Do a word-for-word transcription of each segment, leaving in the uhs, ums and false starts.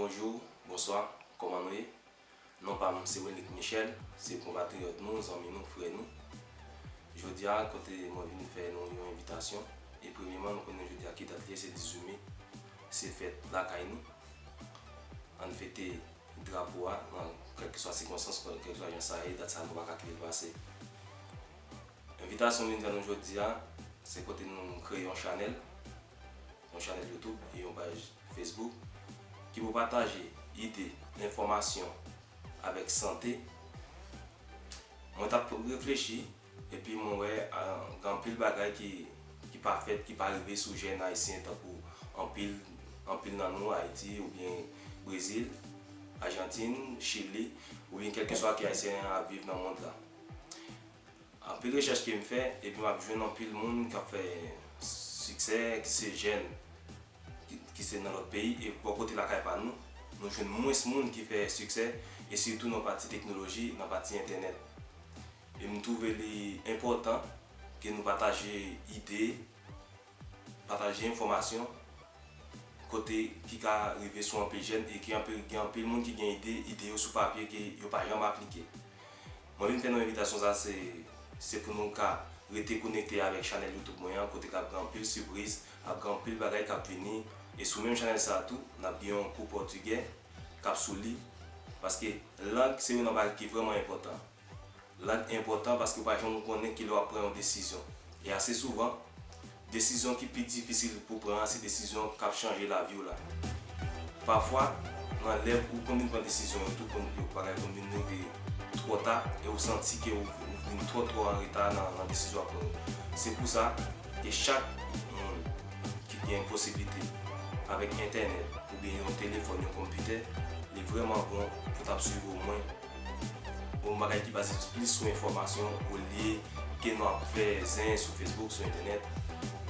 Bonjou, bonswa, kòman nou ye? Non pa m se Wilnick Michel, se konpatriyòt nou, zanmi nou, frè nou. Jodi a, kote mwen vin fè nou yon envitasyon, e premyèman, nou konnen jodi a ki dat li ye, se dizuit me, se fèt lakay nou. Ann fete drapo a, nan kèlkeswa sikonstans, kèlkeswa jan sa ye, dat sa nou pa ka kite l pase. Envitasyon m vin fè nou jodi a, se kote nou kreye yon chanèl, yon chanèl YouTube e yon paj Facebook ki pou pataje ide, enfòmasyon avèk sante. Mwen t ap reflechi, epi mwen wè, a, gen anpil bagay ki, ki pa fèt, ki pa rive sou jèn ayisyen tankou anpil, anpil nan nou, Ayiti oubyen Brezil, Ajantin, Chili, oubyen kèlkeswa ki ayisyen an ap viv nan mond la. Anpil rechèch ke m fè, epi m ap jwenn anpil moun k ap fè siksè, ki se jèn, ki, ki se nan lòt peyi, e bò kote lakay pa nou, nou jwenn mwens moun ki fè siksè, e sitou nan pati teknoloji, nan pati entènèt. E m twouve li enpòtan ke nou pataje ide, pataje enfòmasyon, kote ki ka rive sou anpil jèn e ki anpil, gen anpil moun ki gen ide, ide yo sou papye ke yo pa janm aplike. Mwen vin fè nou envitasyon sa, se, se pou nou ka rete konekte avèk chanèl YouTube mwen an, kote k ap gen anpil sipriz, ap gen anpil bagay k ap vini. E sou menm chanèl sa a tou, n ap gen yon kou pòtigè k ap sou li, paske lang se youn nan bagay ki vrèman enpòtan. Lang enpòtan paske w pa janm konnen kilè w ap pran yon desizyon. E ase souvan, desizyon ki pi difisil pou pran an se desizyon k ap chanje lavi w la. Pafwa, nan lè ou konn vin pran desizyon yo tou, konn, yo bagay konn vin rive twò ta, e ou santi ke ou, ou vin twò, twò an reta nan, nan desizyon w ap pran yo. Se pou sa ke chak moun ki gen posiblite avèk entènèt oubyen yon telefòn, yon konpitè, li vrèman bon pou t ap swiv omwen yon bagay ki baze plis sou enfòmasyon olye ke nou ap fè zen sou Facebook, sou entènèt,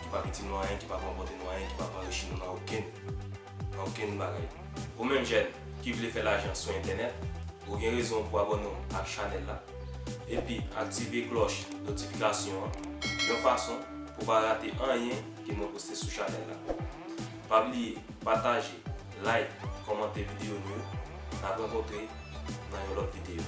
ki p ap itil nou anyen, ki p ap ranpòte nou anyen, ki p ap anrichi nou nan okenn, nan okenn bagay. Ou menm jèn ki vle fè lajan sou entènèt, ou gen rezon pou abòne w ak chanèl la, epi aktive klòch notifikasyon an yon fason pou w pa rate anyen ke mwen poste sou chanèl la. Pa bliye pataje, like, kòmante videyo nou yo. N ap rankontre nan yon lòt videyo.